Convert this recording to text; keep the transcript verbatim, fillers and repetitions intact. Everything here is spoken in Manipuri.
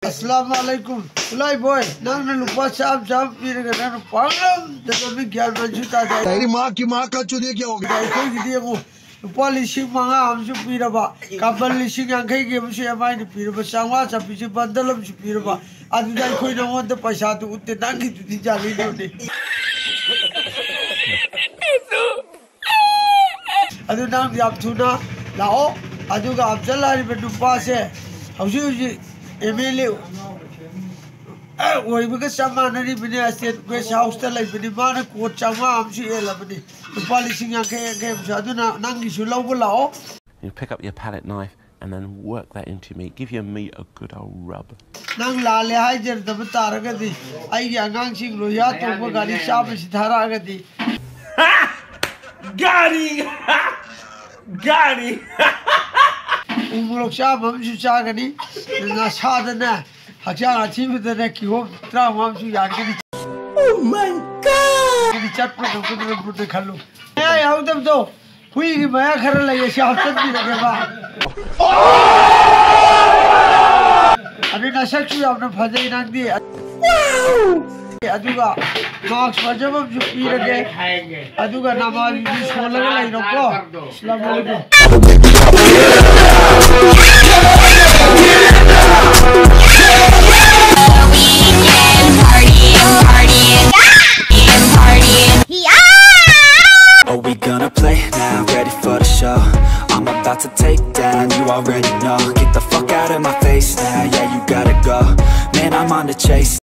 ꯑꯁꯂꯥꯃꯨ ꯑꯂꯥꯏꯀꯨꯝ꯫ ꯈꯨꯠꯂꯥꯏ ꯕꯣꯏ, ꯅꯪꯅ ꯂꯨꯄꯥ ꯆꯥꯝꯃ ꯆꯥꯝꯃ ꯄꯤꯔꯒ ꯅꯪꯅ ꯄꯥꯡꯂꯝꯗ ꯆꯠꯄꯤ, ꯒ꯭ꯌꯥꯟ ꯃꯦꯟꯁꯨ ꯇꯥꯗꯦ꯫ तेरी माँ की माँ का चूतिया क्या हो गया? ꯑꯗ ꯑꯩꯈꯣꯏꯒꯤꯗꯤ ꯑꯃꯨꯛ ꯂꯨꯄꯥ ꯂꯤꯁꯤꯡ ꯃꯉꯥ ꯑꯃꯁꯨ ꯄꯤꯔꯕ, ꯀꯝꯕꯜ ꯂꯤꯁꯤꯡ ꯌꯥꯡꯈꯩꯒꯤ ꯑꯃꯁꯨ ꯑꯦꯝ ꯑꯥꯏꯅ ꯄꯤꯔꯕ, ꯆꯥꯝꯃꯉꯥ ꯆꯠꯄꯤꯁꯤ ꯕꯟꯗꯜ ꯑꯃꯁꯨ ꯄꯤꯔꯕ, ꯑꯗꯨꯗ ꯑꯩꯈꯣꯏ ꯅꯉꯣꯟꯗ ꯄꯩꯁꯥꯗꯨ ꯎꯠꯇꯦ, ꯅꯪꯒꯤꯗꯨꯗꯤ ꯖꯥꯂꯤꯗꯨꯅꯤ꯫ ꯑꯗꯨ ꯅꯪ ꯌꯥꯝ ꯊꯨꯅ ꯂꯥꯛꯑꯣ꯫ ꯑꯗꯨꯒ ꯑꯐꯖꯜ ꯍꯥꯏꯔꯤꯕ ꯅꯨꯄꯥꯁꯦ ꯍꯧꯖꯤꯛ ꯍꯧꯖꯤꯛ ꯑꯦꯝ ꯑꯦꯜ ꯑꯦ ꯑꯣꯏꯕꯒ ꯆꯞ ꯃꯥꯟꯅꯔꯤꯕꯅꯤ꯫ ꯁ꯭ꯇꯦꯠ ꯒꯦꯁ ꯍꯥꯎꯁꯇ ꯂꯩꯕꯅꯤ꯫ ꯃꯥꯅ ꯀꯣꯠ ꯆꯥꯝꯃꯉꯥ ꯑꯃꯁꯨ ꯍꯦꯜꯂꯕꯅꯤ, ꯂꯨꯄꯥ ꯂꯤꯁꯤꯡ ꯌꯥꯡꯈꯩ ꯌꯥꯡꯈꯩ ꯑꯃꯁꯨ꯫ ꯑꯗꯨꯅ ꯅꯪꯒꯤꯁꯨ ꯂꯧꯕ ꯂꯥꯛꯑꯣ꯫ You pick up your palette knife and then work that into your meat. Give your meat a good old rub. ꯅꯪ ꯂꯥꯜꯂꯦ ꯍꯥꯏꯖꯔꯗꯕ ꯇꯥꯔꯒꯗꯤ ꯑꯩꯒꯤ ꯑꯉꯥꯡꯁꯤꯡ ꯂꯣꯍꯤꯌꯥ ꯇꯣꯡꯕ ꯒꯥꯔꯤ ꯆꯥꯕꯁꯤ ꯊꯥꯔꯛꯑꯒꯗꯤ ꯒꯥꯔꯤ! ꯒꯥꯔꯤ! ꯎ ꯃꯣꯔꯣꯛ ꯆꯥꯕ ꯑꯃꯁꯨ ꯆꯥꯒꯅꯤ꯫ ꯅꯁꯥꯗꯅꯦ, ꯍꯛꯆꯥꯡ ꯑꯊꯤꯕꯗꯅꯦ ꯀꯤꯍꯣꯝ ꯇꯔꯥꯃꯉꯥ ꯑꯃꯁꯨ ꯌꯥꯟꯒꯅꯤ꯫ Oh my God! ꯆꯠꯄ ꯉꯝꯒꯗ꯭ꯔꯕꯗ ꯈꯜꯂꯨ꯫ ꯑꯦ, ꯌꯥꯍꯧꯗꯕꯗꯣ, ꯍꯨꯏꯒꯤ ꯃꯌꯥ ꯈꯔ ꯂꯩꯌꯦ, ꯁꯤ ꯍꯥꯞꯆꯤꯟꯕꯤꯔꯒꯦꯕ꯫ ꯑꯗꯨ ꯅꯁꯛꯁꯨ ꯌꯥꯝꯅ ꯐꯖꯩ ꯅꯪꯗꯤ꯫ ꯑꯗꯨꯒ ꯃꯥꯛꯁ ꯐꯖꯕ ꯑꯃꯁꯨ ꯄꯤꯔꯒꯦ꯫ ꯑꯗꯨꯒ ꯅꯃꯥꯖꯁꯨ ꯁꯣꯜꯂꯒ ꯂꯩꯔꯣꯀꯣ꯫ ꯑꯁꯂꯥꯃꯨ ꯑꯂꯥꯏꯀꯨꯝ꯫